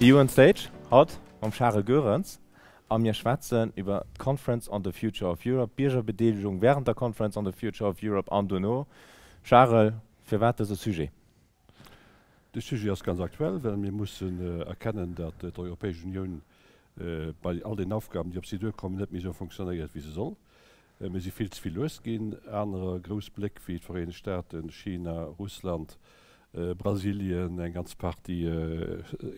EU on Stage, haut mam Charel Goerens a mir schwätzen iwwer d'Conference on the Future of Europe, d'Biergerbedeelegung wärend der Conference on the Future of Europe an dono. Charel, firwat dëse Sujet? De Sujet ass ganz aktuell, well mir mussen erkennen, datt d'Europäesch Unioun bei all den Aufgaben, déi op si duerkommen, net méi esou fonctionnéiert, wéi se soll. Mir si vill ze vill lues ginn. Anerer grouss Bléck wéi d'Vereenegt Staaten, China, Russland, Brasilien, eng ganz Partie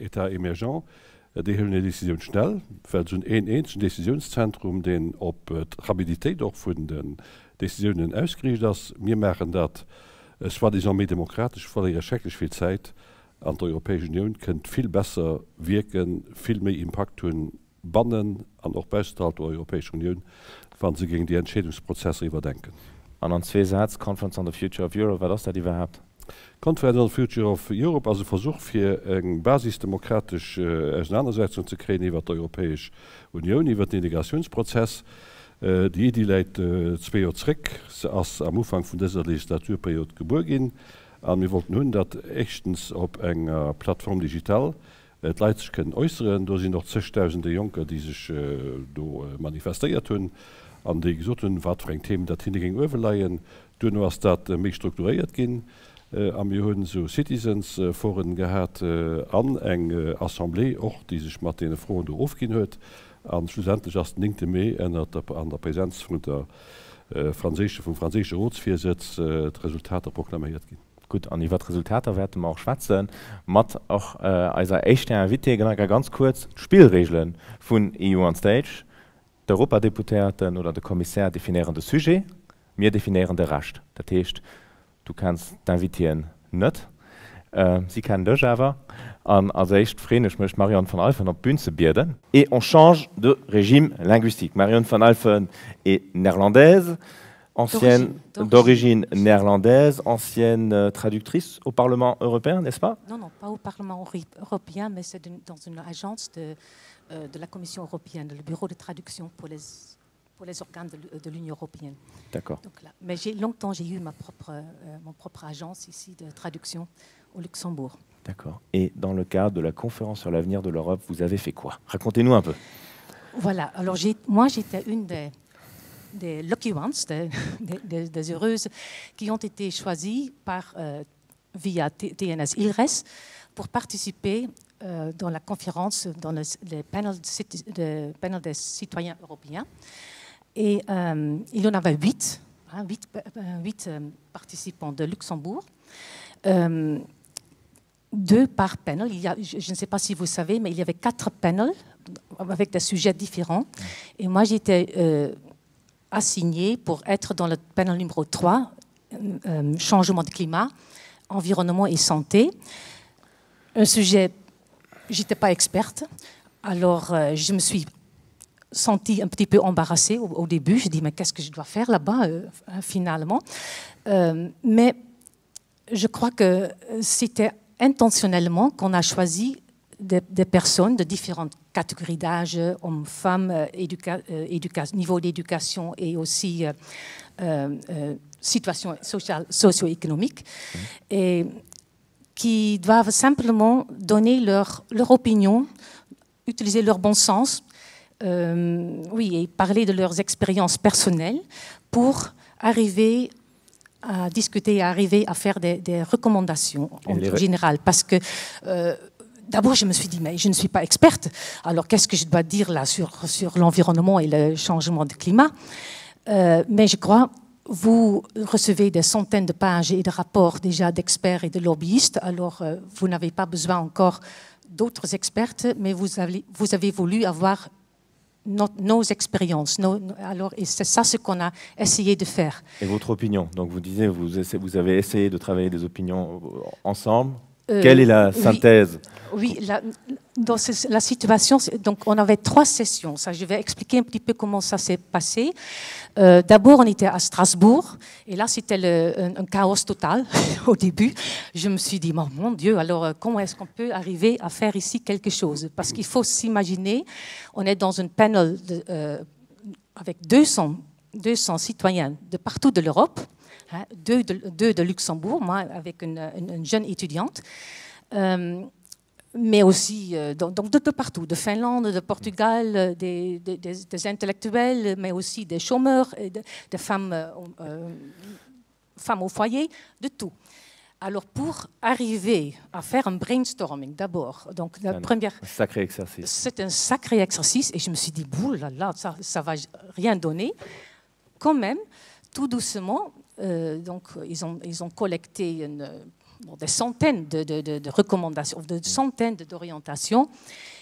États émergents, déi huelen hir Décisioun schnell, well se hunn een eenzegen Décisiounszentrum, deen op d'Rapiditéit och vun den Décisiounen ausgeriicht ass. Mir maachen dat soi-disant méi demokratesch, verléiere schrecklech vill Zäit an d'Europäesch Unioun kënnt vill besser wierken, vill méi Impakt hunn bannen an och baussenhalb der Europäescher Unioun, wa se géing déi Entscheedungsprozesser iwwerdenken. An an zwee Sätz, Conference on the Future of Europe, wat ass dat iwwerhaapt? D'Conference on the Future of Europe ass e Versuch fir eng basisdemokratesch Ausenanersetzung ze kréien iwwert d'Europäesch Unioun, iwwert den Integratiounsprozess. Déi Iddi läit zwee Joer zréck. Se ass am Ufank vun dëser Legislaturperiod gebuer ginn a mir wollten hunn, datt éischtens op enger Plateforme digitale d'Leit sech kënnen äusseren. Do sinn och zegdausende Jonker, déi sech do manifestéiert hunn an déi gesot hunn, wat fir eng Themen dat hinne géing uewe leien. Duerno ass dat méi strukturéiert ginn a mir hunn esou Citizens Foren gehat an eng Assemblée och, déi sech mat deene Froen do ofginn huet. A schlussendlech ass den néngte Mee ënnert der an der Präsenz vun der franséische vum franséische Rotsvirsëtz d'Resultater proklaméiert ginn. Gutt, an iwwer d'Resultater wäerte mer och schwätzen, mat och eiser éischter Invitée. Genanka, ganz kuerz d'Spillregele vun EU on Stage. D'Europadeputéierten oder de Kommissär definéieren de Sujet, mir definéieren de Rescht. Dat heescht, du kenns d'Invitéen net, si kennen dech awer. An als éischt freeën ech mech, d'Marion van Alphen op d'Bün ze bieden. Et on change de régime linguistique. Marion van Alphen est néerlandaise, ancienne d'origine néerlandaise, ancienne euh, traductrice au Parlement européen, n'est-ce pas Non, non, pas au Parlement européen, mais c'est dans une agence de, euh, de la Commission européenne, le bureau de traduction pour les, pour les organes de, de l'Union européenne. D'accord. Mais j'ai longtemps, j'ai eu ma propre, euh, mon propre agence ici de traduction au Luxembourg. D'accord. Et dans le cadre de la conférence sur l'avenir de l'Europe, vous avez fait quoi Racontez-nous un peu. Voilà. Alors moi, j'étais une des, des lucky ones, des, des, des heureuses, qui ont été choisies par, euh, via TNS ILRES pour participer euh, dans la conférence, dans le, les panels, de, panel des citoyens européens. Et euh, il y en avait huit, hein, huit, euh, huit euh, participants de Luxembourg. Euh, deux par panel. Il y a, je, je ne sais pas si vous savez, mais il y avait quatre panels avec des sujets différents. Et moi, j'étais euh, assignée pour être dans le panel numéro 3, euh, euh, changement de climat, environnement et santé. Un sujet, j'étais pas experte, alors euh, je me suis sentie un petit peu embarrassée au, au début. Je dis mais qu'est-ce que je dois faire là-bas euh, finalement euh, Mais je crois que c'était intentionnellement qu'on a choisi des, des personnes de différentes catégories d'âge, hommes, femmes, euh, éduca, euh, éduca, niveau d'éducation et aussi euh, euh, situation sociale, socio-économique, mmh. et qui doivent simplement donner leur, leur opinion, utiliser leur bon sens, euh, oui, et parler de leurs expériences personnelles pour arriver à discuter, à arriver à faire des, des recommandations en général. Parce que euh, d'abord, je me suis dit, mais je ne suis pas experte, alors qu'est-ce que je dois dire là sur, sur l'environnement et le changement de climat euh, Mais je crois, vous recevez des centaines de pages et de rapports déjà d'experts et de lobbyistes, alors euh, vous n'avez pas besoin encore d'autres experts, mais vous avez, vous avez voulu avoir nos, nos expériences. Nos, alors, et c'est ça ce qu'on a essayé de faire. Et votre opinion Donc vous disiez, vous, vous avez essayé de travailler des opinions euh, ensemble. Euh, Quelle est la synthèse Oui, oui la, dans ce, la situation, donc on avait trois sessions. Ça, je vais expliquer un petit peu comment ça s'est passé. Euh, D'abord, on était à Strasbourg et là, c'était un, un chaos total au début. Je me suis dit, oh, mon Dieu, alors euh, comment est-ce qu'on peut arriver à faire ici quelque chose Parce qu'il faut s'imaginer, on est dans un panel de, euh, avec 200, 200 citoyens de partout de l'Europe, hein, deux, de, deux de Luxembourg, moi avec une, une, une jeune étudiante. Euh, mais aussi euh, donc, donc de, de partout, de Finlande, de Portugal, euh, des, des, des, des intellectuels, mais aussi des chômeurs, et de, des femmes, euh, euh, femmes au foyer, de tout. Alors pour arriver à faire un brainstorming d'abord, donc la première sacré exercice. C'est un sacré exercice et je me suis dit boule là, là ça ça va rien donner. Quand même, tout doucement, euh, donc ils ont, ils ont collecté une, bon, des centaines de, de, de, de recommandations, de centaines d'orientations.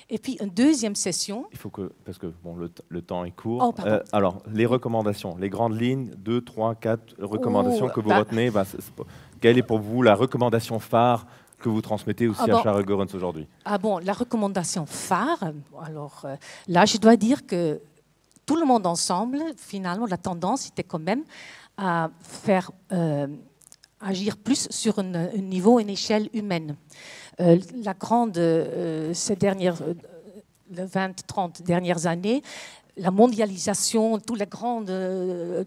Et puis une deuxième session. Il faut que, parce que bon, le, le temps est court. Oh, euh, alors, les recommandations, les grandes lignes, 2, 3, 4 recommandations oh, que vous bah, retenez. Bah, c est, c est, quelle est pour vous la recommandation phare que vous transmettez aussi ah bon, à Charles Goerens aujourd'hui Ah bon, la recommandation phare, alors euh, là, je dois dire que tout le monde ensemble, finalement, la tendance était quand même à faire. Euh, agir plus sur un, un niveau, une échelle humaine. Euh, la grande, euh, ces dernières euh, 20, 30 dernières années, la mondialisation, tous les grandes, euh,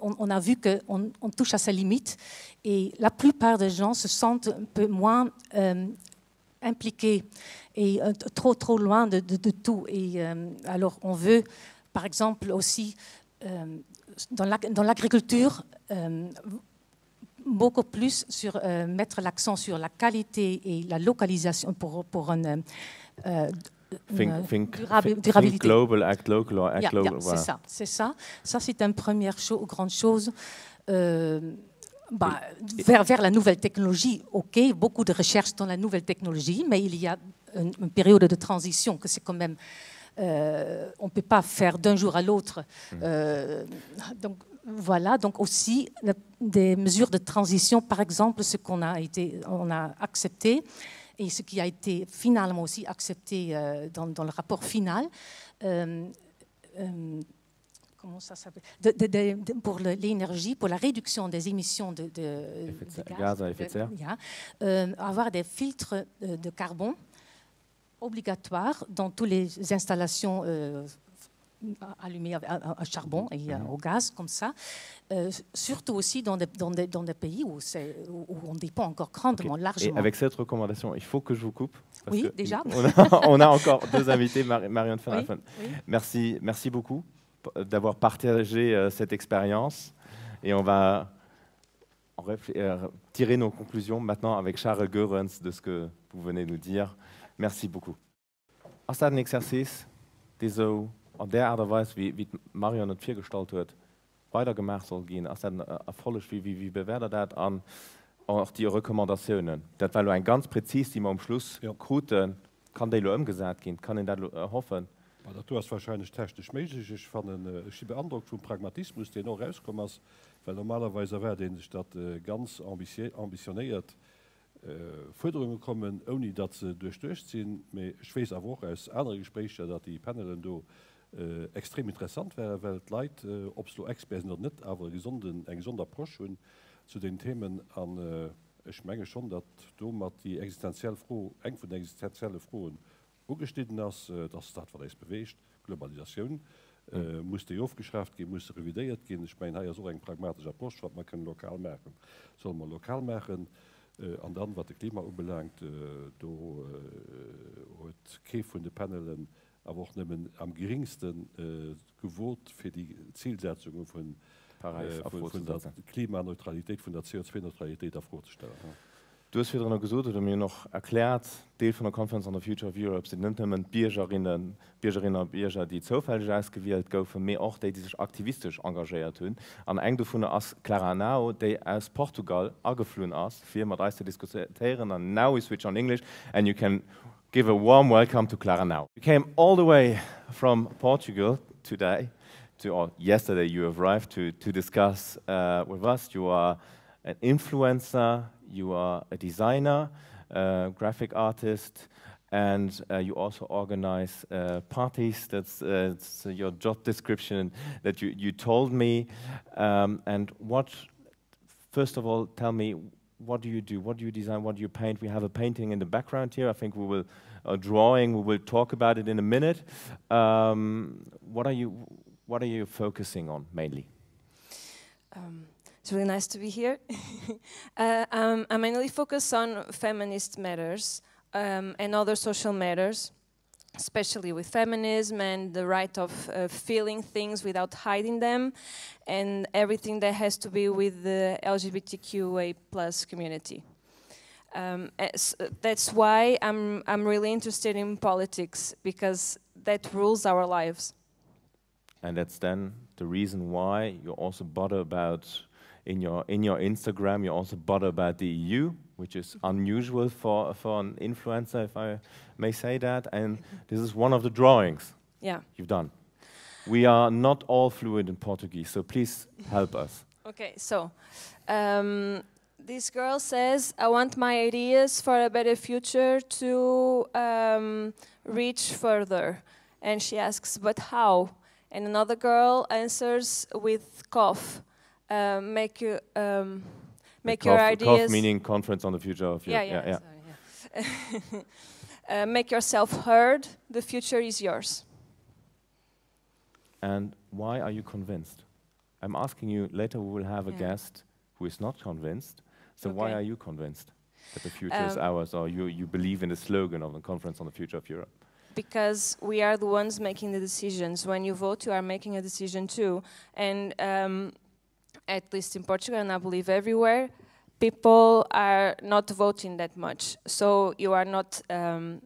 on, on a vu qu'on on touche à sa limite et la plupart des gens se sentent un peu moins euh, impliqués et euh, trop trop loin de, de, de tout. Et euh, alors on veut, par exemple aussi, euh, dans l'agriculture, euh, beaucoup plus sur euh, mettre l'accent sur la qualité et la localisation pour, pour une, euh, think, think, durabilité. Think global, act local or act yeah, global. Yeah, voilà. C'est ça, c'est ça. Ça, c'est une première cho grande chose. Euh, bah, vers, vers la nouvelle technologie, ok, beaucoup de recherches dans la nouvelle technologie, mais il y a une, une période de transition que c'est quand même. Euh, on ne peut pas faire d'un jour à l'autre. Mmh. Euh, donc, voilà, donc aussi des mesures de transition, par exemple, ce qu'on a, été, on a accepté et ce qui a été finalement aussi accepté euh, dans, dans le rapport final. Euh, euh, comment ça s'appelle de, de, de, de, pour l'énergie, pour la réduction des émissions de, de, de gaz, gaz à effet de serre. Yeah, euh, avoir des filtres euh, de carbone obligatoires dans toutes les installations euh, allumé à, à, à charbon et mm -hmm. au gaz comme ça euh, surtout aussi dans des, dans des, dans des pays où, où, où on dépend encore grandement okay. largement et avec cette recommandation il faut que je vous coupe oui déjà on a, on a encore deux invités Mar Marion oui, oui. merci merci beaucoup d'avoir partagé euh, cette expérience et on va en euh, tirer nos conclusions maintenant avec Charles Goerens de ce que vous venez nous dire merci beaucoup Ass dat en Exercice, dee sou an där Aart a Weis, wéi d'Marion et virgestallt huet, weider gemaach soll ginn? Ass dat en Erfolleg? Wéi bewäert Der dat? An och déi Recommandatiounen, dat war elo eng ganz prezis, déi mer um Schluss kruten, kann déi elo ëmgesat ginn? Kann een dat elo erhoffen? Bon, dat do ass wahrscheinlech technesch méiglech. Ech fannen, ech si beandrockt vum Pragmatismus, deen och erauskomm ass, well normalerweis erwaart ee sech, datt ganz ambitionéiert Fuerderunge kommen, ouni datt se duerchduecht sinn. Mee ech weess awer och aus anere Gespréicher, datt déi Panelen do extrem interessant waren, well d'Leit, ob se elo Experten sinn oder net, awer e gesonden, eng gesond Approche hunn zu den Themen. An ech menge schonn, datt domat déi existenziell Fro, eng vun den existenzielle Froen Ugeschnidden ass, et ass dat, wat eis beweegt, d'Globalisatioun. Muss déi ofgeschaaft ginn? Muss se revidéiert ginn? Ech mengen, hei ass och eng pragmatesch Approche, wat mer kënnen lokal maachen, solle mer lokal maachen. An dann, wat de Klima ubelaangt, do huet kee vun de Panelen awer och nëmmen am geringste gewot, fir déi Zilsetzunge vun der Klimaneutralitéit, vun der CO2-Neutralitéit a Fro ze stellen. Du hues virdrunner gesot oder mir hunn och erkläert, Deel vun der Conference on the Future of Europe sinn net nëmmen d'Biergerinnen, Biergerinnen a Bierger, déi zoufälleg ausgewielt goufen, mee och déi, déi sech aktivistesch engagéiert hunn. An eng dovunner ass d'Clara Henao, déi aus Portugal ageflunn ass, fir mat eis ze diskutéieren. And now we switch on English and you can give a warm welcome to Clara Henao. You came all the way from Portugal today to, or yesterday you arrived to, to discuss uh, with us. You are an influencer, you are a designer, a graphic artist, and uh, you also organize uh, parties. That's uh, it's your job description that you, you told me. Um, and what, first of all, tell me, what do you do? What do you design? What do you paint? We have a painting in the background here. I think we will, a drawing, we will talk about it in a minute. Um, what are you, what are you focusing on mainly? Um, it's really nice to be here. uh, um, I mainly focus on feminist matters. um, and other social matters, especially with feminism and the right of uh, feeling things without hiding them, and everything that has to be with the LGBTQA plus community. Um, that's why I'm, I'm really interested in politics, because that rules our lives. And that's then the reason why you also bother about in your in your Instagram you also bother about the EU, which is unusual for for an influencer, if I may say that. And this is one of the drawings yeah. you've done. We are not all fluent in Portuguese, so please help us. Okay, so um, this girl says, I want my ideas for a better future to um, reach further. And she asks, but how? And another girl answers with cough. Uh, make you um, make your cough, ideas. Cough meaning conference on the future of Europe. Yeah, yeah, yeah. Sorry, yeah. uh, make yourself heard. The future is yours. And why are you convinced? I'm asking you later we will have a yeah. guest who is not convinced. So okay. why are you convinced that the future um, is ours or you, you believe in the slogan of the Conference on the Future of Europe? Because we are the ones making the decisions. When you vote, you are making a decision too. And um, at least in Portugal, and I believe everywhere, people are not voting that much. So you are not um,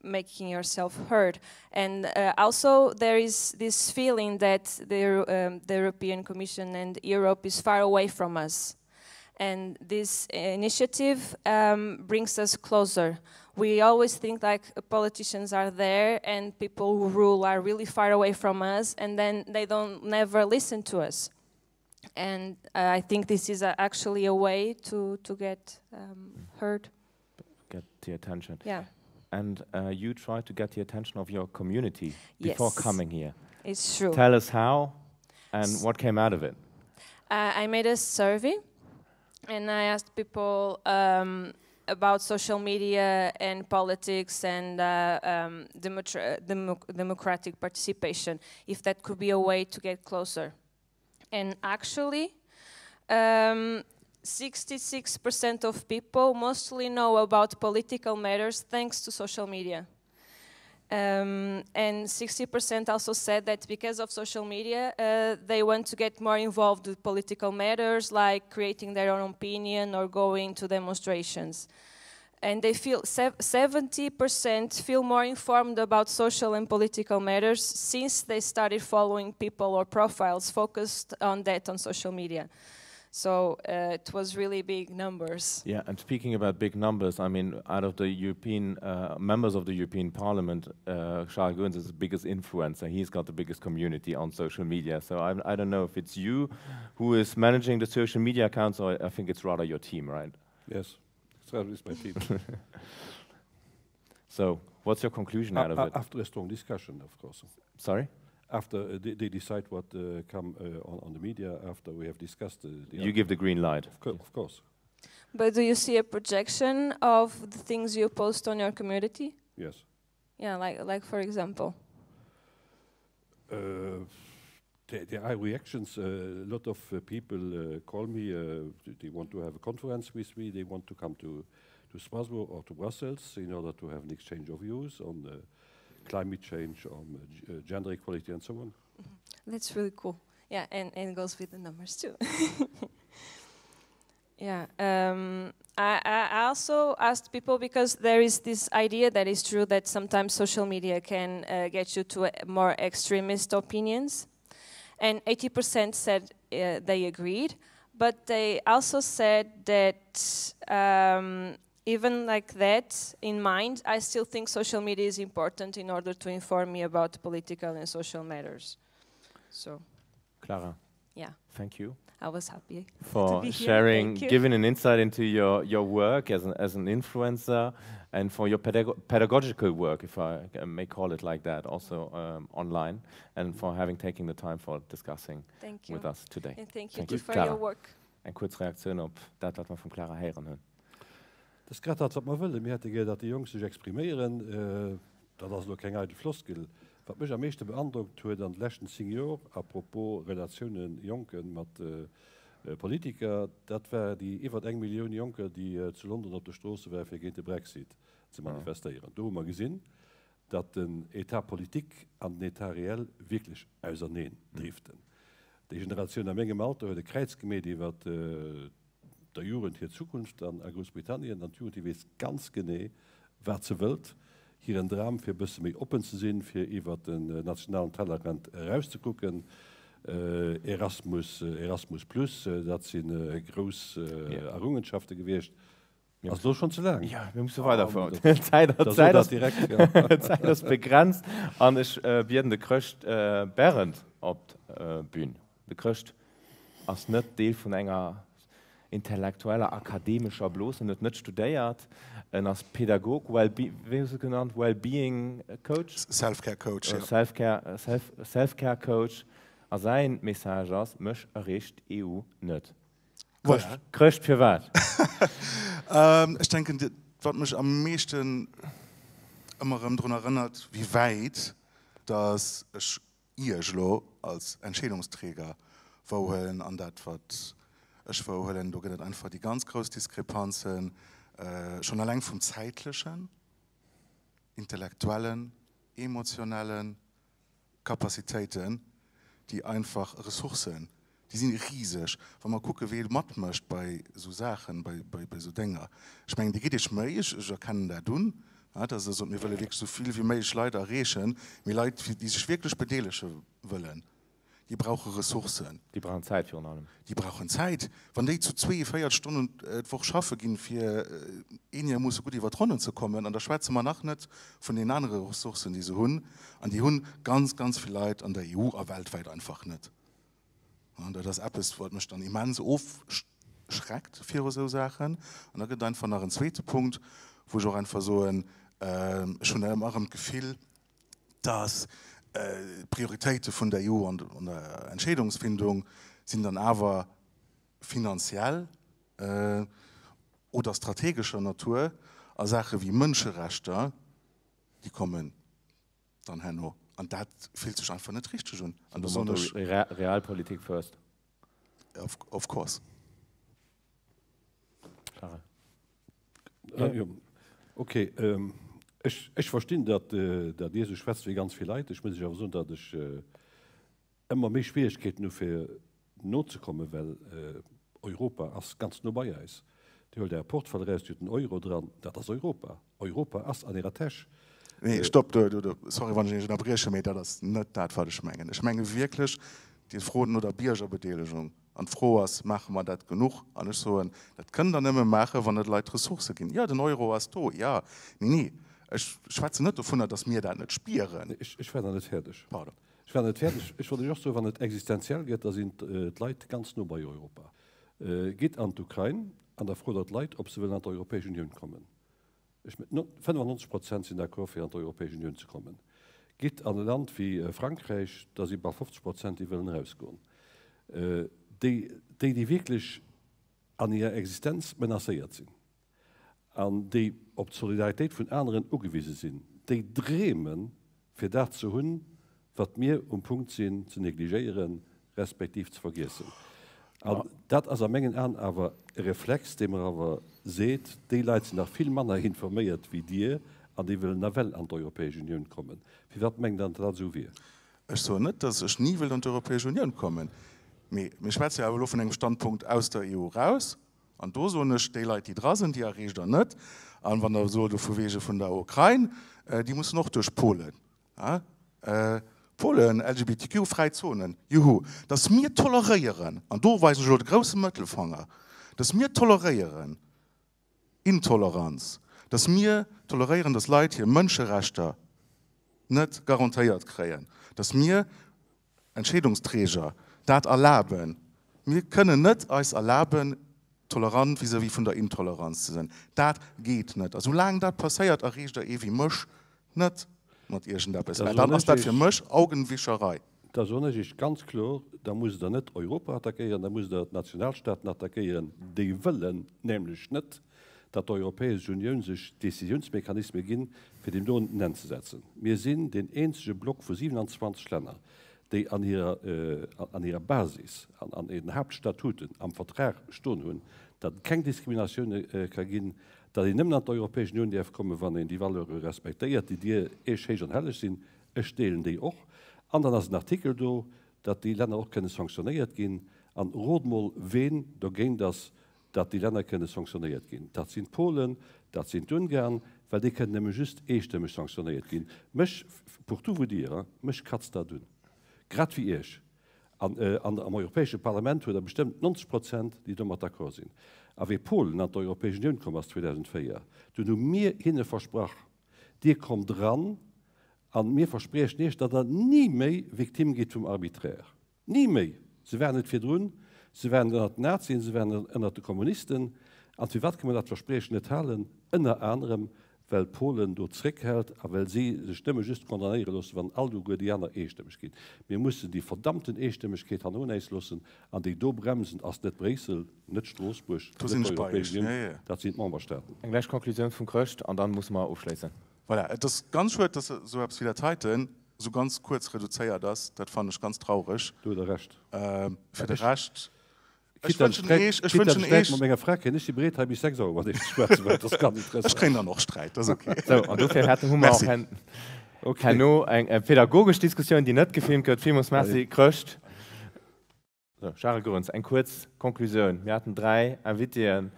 making yourself heard. And uh, also there is this feeling that the, um, the European Commission and Europe is far away from us. And this initiative um, brings us closer. We always think like politicians are there and people who rule are really far away from us and then they don't never listen to us. And uh, I think this is a actually a way to, to get um, heard. Get the attention. Yeah. And uh, you try to get the attention of your community before yes. coming here. It's true. Tell us how and what came out of it. Uh, I made a survey and I asked people um, about social media and politics and uh, um, democ democratic participation, if that could be a way to get closer. And actually, 66% um, of people mostly know about political matters thanks to social media. Um, and 60% also said that because of social media, uh, they want to get more involved with political matters, like creating their own opinion or going to demonstrations. And they feel 70% feel more informed about social and political matters since they started following people or profiles focused on that on social media. So uh, it was really big numbers. Yeah, and speaking about big numbers, I mean, out of the European uh, members of the European Parliament, uh, Charles Goerens is the biggest influencer. He's got the biggest community on social media. So I'm, I don't know if it's you who is managing the social media accounts, or I think it's rather your team, right? Yes, it's my team. so what's your conclusion out of it? After a strong discussion, of course. Sorry? after uh, they, they decide what uh, come uh, on, on the media after we have discussed the, the You give the green light. Of, co of course. But do you see a projection of the things you post on your community? Yes. Yeah, like, like for example. Uh, there, there are reactions. Uh, a lot of uh, people uh, call me. Uh, they want to have a conference with me. They want to come to, to Strasbourg or to Brussels in order to have an exchange of views on the climate change, on uh, uh, gender equality, and so on. Mm -hmm. That's really cool. Yeah, and, and it goes with the numbers too. yeah, um, I, I also asked people because there is this idea that is true that sometimes social media can uh, get you to more extremist opinions. And 80% said uh, they agreed, but they also said that um, even like that in mind, I still think social media is important in order to inform me about political and social matters. So, Clara. Yeah. Thank you. I was happy for sharing, giving an insight into your, your work as an, as an influencer and for your pedag pedagogical work, if I may call it like that, also um, online, and for having taken the time for discussing thank you. with us today. And thank you, thank you for Clara. your work. Eng kuerz Reaktioun op dat, wat mer vum Clara héieren hunn. Dat ass grad dat, wat mer wëllen. Mir hätte gär, datt déi Jonk sech expriméieren. Dat ass elo keng eidel Floskel. Wat mech am meeschte beandrockt huet an de leschten 10 Jor, à propos Relatiounen Jonke mat Politiker, dat war déi iwwert eng Millioun Jonker, déi zu London op de Stroosse ware fir géint de Brexit. ze manifestéieren. Do hu mer gesinn, datt den État politique an den État réel wierklech auserneen driften. Déi Generatioun a mengem Alter huet e Kräiz gemeet iwwer der Jugend hir Zukunft an a Groussbritannien, an d'Jugend déi weess ganz genee wat se wëllt, hiren Dram fir e bësse méi oppen ze sinn, fir iwwer den nationalen Tellerrand erauszekucken, Erasmus, Erasmus plus, dat si grouss Errungenschafte gewiescht. Ass elo schonn ze laang? Jo, mir musse weiderfueren. D'Zäit ass d'Zäit ass begrenzt an ech bieden de Chrëscht Berrend op d'Bün. De Chrëscht ass net Deel vun enger intellektueller, akademescher Blos. En huet net studéiert. En ass Pädagog, Wellbe-, wéi hues du et genannt, Wellbeing Coach? Self-Care Coach, jo. Self-Care, Self, Self-Care Coach. A säin Message ass, Mech erreecht d'EU net. Voilà. Chrëscht, firwat? Ech denken, wat mech am meeschten ëmmer erëm drun erënnert, wéi wäit datt ech Iech elo als Entscheedungsträger wouhuelen an dat, wat ech wouhuelen, do gëtt et einfach déi ganz grouss Diskrepanzen, schonn eleng vum zäitlechen, intellektuellen, emotionellen, Capacitéiten, déi einfach Ressourcen, déi si riseg. Wa mer kucken, wee matmécht bei esou Saachen, bei esou Dénger, ech mengen, Dir gitt Iech Méi, ech erkennen dat un, dass Der sot, mir wëlle wierklech esou vill wéi méiglech Leit erreechen, mee Leit, déi sech wierklech bedeelege wëllen, Déi brauche Ressourcen. Déi brauchen Zäit virun allem. Déi brauchen Zäit. Wann déi zu 42 Stonnen d'Woch schaffe ginn, fir eenegermoosse gutt iwwer d'Ronnen ze kommen, an da schwätze mer nach net vun deenen anere Ressourcen, déi se hunn, an déi hunn ganz, ganz vill Leit an der EU a weltwäit einfach net. An dat ass eppes, wat mech dann immens ofschreckt viru esou Saachen. An da gëtt et einfach nach en zweete Punkt, wou ech och einfach soen, ech hunn ëmmer erëm d'Gefill, dass d'Prioritéite vun der EU an der Entscheedungsfindung sinn dann awer finanziell oder strategescher Natur a Saache wéi Mënscherechter, déi kommen dann herno. An dat fillt sech einfach net richteg un. An do soen ech. Realpolitik first. Of course. Charel. Ok, ech verstinn, datt Dir esou schwätzt wéi ganz vill Leit. Ech muss Iech awer soen, datt ech ëmmer méi Schwierigkeeten hu fir nozekommen, well Europa ass ganz no bei eis. Dir huelt Äre Portefeuille eraus, Dir hutt den Euro dran, dat ass Europa. Europa ass an Ärer Täsch. Nee, stopp, sorry wann ech Iech ënnerbriechen, mee dat ass net dat wat ech mengen. Ech menge wierklech, Dir frot no der Biergerbedeelegung. An d'Fro ass, Maache mer dat genuch? An ech soen, Dat kënnt Der nëmme maachen, wann Der de Leit Ressourcë ginn. Jo, den Euro ass do, jo. Mee nee, ech schwätzen net dovunner, datt mir dat net spieren. Ech war nach net fäerdeg. Pardon. Ech war net fäerdeg. Ech wollt Iech och soen, wann et existenziell gëtt, da sinn d'Leit ganz no bei Europa. Gitt an d'Ukrain an da frot Der d'Leit, ob se wëllen an d'Europäesch Unioun kommen. Ech mengen, 95 Prozent sinn d'accord, fir an d'Europäesch Unioun ze kommen. Gitt an e Land wéi Frankräich, da si bal 50 Prozent, déi wëllen erausgoen. Déi, déi wierklech an hirer Existenz menacéiert sinn an déi op d'Solidaritéit vun aneren ugewise sinn, déi dreemen, fir dat ze hunn, wat mir um Punkt sinn ze negligéieren, respektiv ze vergiessen. An dat ass a mengen Aen awer e Reflex, dee mer awer seet, déi Leit sinn nach vill manner informéiert wéi Dir an déi wëllen nawell an d'Europäesch Unioun kommen. Firwat mengt Der, datt dat esou wier? Ech soen net, datt ech ni wëllt an d'Europäesch Unioun kommen, mee mir schwätze jo awer elo vun engem Standpunkt aus der EU eraus. An do soen ech, déi Leit, déi dra sinn, déi erreecht Der net. An wann Der sot, vu wege vun der Ukrain, déi mussen och duerch Polen. Polen, LGBTQ-fräi Zonen, juhu. Datt mir toleréieren, an do weisen ech elo de grousse Mëttelfanger, datt mir toleréieren Intoleranz, datt mir toleréieren, datt Leit hir Mënscherechter net garantéiert kréien, datt mir Entscheedungsträger dat erlaben. Mir kënnen net eis erlaben, tolerant vis-à-vis vun der Intoleranz ze sinn. Dat geet net. A soulaang dat passéiert, erreecht Der ee wéi mech net mat iergendeppes. Well dann ass dat fir mech Augenwischerei. Da soen ech Iech ganz kloer, da musst Der net Europa attackéieren, da musst Der d'Nationalstaaten attackéieren. Déi wëllen nämlech net, datt d'Europäesch Unioun sech Décisiounsmechanisme ginn, fir deem do en Enn ze setzen. Mir sinn deen eenzege Block vu 27 Länner, déi an hirer, an hirer Basis, an an hiren Haaptstatuten am Vertrag stoen hunn, datt et keng Diskriminatioune ka ginn, datt een nëmmen an d'Europäesch Unioun däerf kommen, wann een déi Valeure respektéiert, déi Dir Iech héich an helleg sinn. Ech deelen déi och. An dann ass en Artikel do, datt déi Länner och kënne sanktionéiert ginn. An rot mol, ween dogéint ass, datt déi Länner kënne sanktionéiert ginn. Dat sinn d'Polen, dat sinn d'Ungarn, well déi kënnen nëmme just eestëmmeg sanktionéiert ginn. Mech, pour tout vous dire, mech katzt dat un, grad wéi Iech. An am Europäesche Parlament huet Der bestëmmt 90 Prozent, déi domat d'accord sinn. A wéi Polen an d'Europäesch Unioun komm ass 2004, dunn hu mir hinne versprach, Dir kommt eran a mir verspriechen Iech, datt Der ni méi Victime gitt vum Arbitraire. Ni méi! Se waren et virdrun, se waren et ënnert den Nazien, se waren et ënnert de Kommunisten. An firwat kënne mer dat Verspriechen net halen? Ënner anerem, well Polen do zréckhält a well si sech nëmme just condamnéiere loossen, wann alleguer déi aner eestëmmeg ginn. Mir mussen déi verdammten Eestëmmegkeet hannerun äis loossen an déi do bremsen ass net Bréissel, net Stroossbuerg, Do sinn net ech bei d'Europäesch Iech. Unioun, Jo, jo. dat sinn d'Memberstaaten. Eng lescht Conclusioun vum Chrëscht an dann musse mer ofschléissen. Voilà, et ass ganz schued, dass esou eppes wéi dat heiten esou ganz kuerz reduzéiert ass. Dat fannen ech ganz traureg. Do huet Der Recht. Fir de Rescht Ech wënschen Eech, ech wënschen Eech. Mat menger Fra kréien ech si bereet hei bis 6 Auer mat Eech ze schwätzen, well dat ass ganz interessant. Ech kréien dann och Sträit, dat ass ok. Sou, an dofir hätten, hu mer och Merci. herno eng pädagogesch Diskussioun, déi net gefilmt gëtt. Villmools Merci, Chrëscht. Sou, Charel Goerens, eng kuerz Konklusioun. Mir haten 3 Invitéen,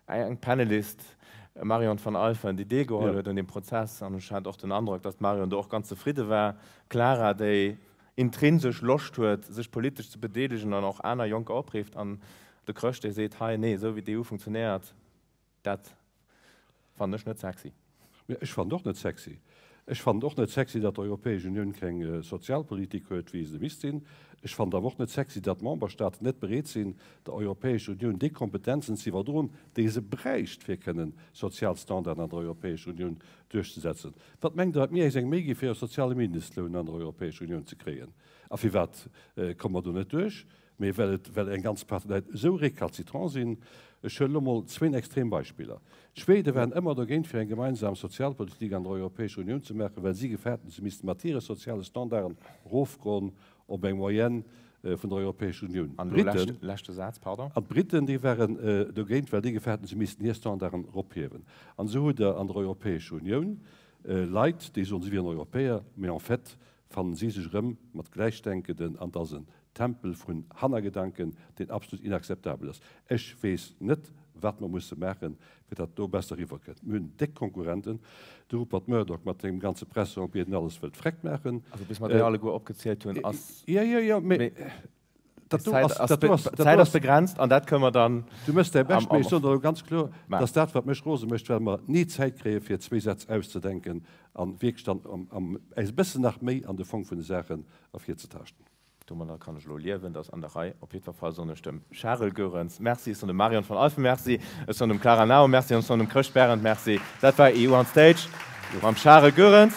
eng Panelist, Marion van Alphen, déi deelgeholl huet un deem Prozess, an ech hat och den Androck, datt d'Marion do och ganz zefridde war, Clara, déi intrinsesch Loscht huet, sech politesch ze bedeelegen an och aner Jonker oprifft, an de Chrëscht, dee seet, hei, nee, esou wéi d'EU funktionéiert, dat fannen ech net sexy. Mee ech fannen et och net sexy. Ech fannen et och net sexy, datt d'Europäesch Unioun keng Sozialpolitik huet, wéi se misst sinn. Ech fannen et awer och net sexy, datt d'Memberstaaten net bereet sinn, der Europäescher Unioun déi Kompetenzen ze iwwerdroen, déi se bräicht, fir kënnen sozial Standarden an der Europäescher Unioun duerchzesetzen. Wat mengt Der, wat mir äis eng Méi gi fir e soziale Mindestloun an der Europäescher Unioun ze kréien? A firwat komme mer do net duerch? Mee well et, well eng ganz Partie Leit esou récalcitrant sinn. Ech huelen elo mol zwéin extrem Beispiller. D'Schwede waren ëmmer dogéint, fir eng gemeinsam Sozialpolitik an der Europäescher Unioun ze maachen, well si gefaart hunn, se misste mat hire soziale Standarden erofgoen op eng Moyenne vun der Europäescher Unioun. An elo leschte, leschte Saz, pardon. An d'Briten, déi waren dogéint, well déi gefaart hunn, se missten hir Standarden erophiewen. An esou hutt Der an der Europäescher Unioun Leit, déi soen, si wieren Europäer, mee en fait fannen si sech erëm mat Gläichdenkenden an et ass en Tempel vun Hannergedanken, deen absolut inakzeptabel ass. Ech weess net, wat mer musse maachen, fir datt do besser eriwwer kënnt. Mir hunn déck Konkurrenten, de Rupert Murdoch mat sengem ganze Presseempire, deen alles wëllt vreckt maachen. Also bis mer déi alleguer opgezielt hunn, ass. Jo, jo, jo, mee dat do ass, dat do ass, dat do ass. D'Zäit ass begrenzt an dat kënne mer dann. Du méchs däi Bescht, mee ech soen der elo ganz kloer, dass dat, wat mech rose mécht, well mer ni Zäit kréie fir zwéi Sätz auszedenken a wierklech dann am äis e bëssen nach méi an de Fong vun de Saachen ervirzetaaschten. Domadder kann ech elo liewen, dat ass an der Rei. Op jiddwer Fall soen ech dem Charel Goerens Merci, ech soen dem Marion van Alphen Merci, ech soen dem Clara Naum Merci an ech soen dem Chrëscht Berend Merci. Dat war EU on Stage mam Charel Goerens.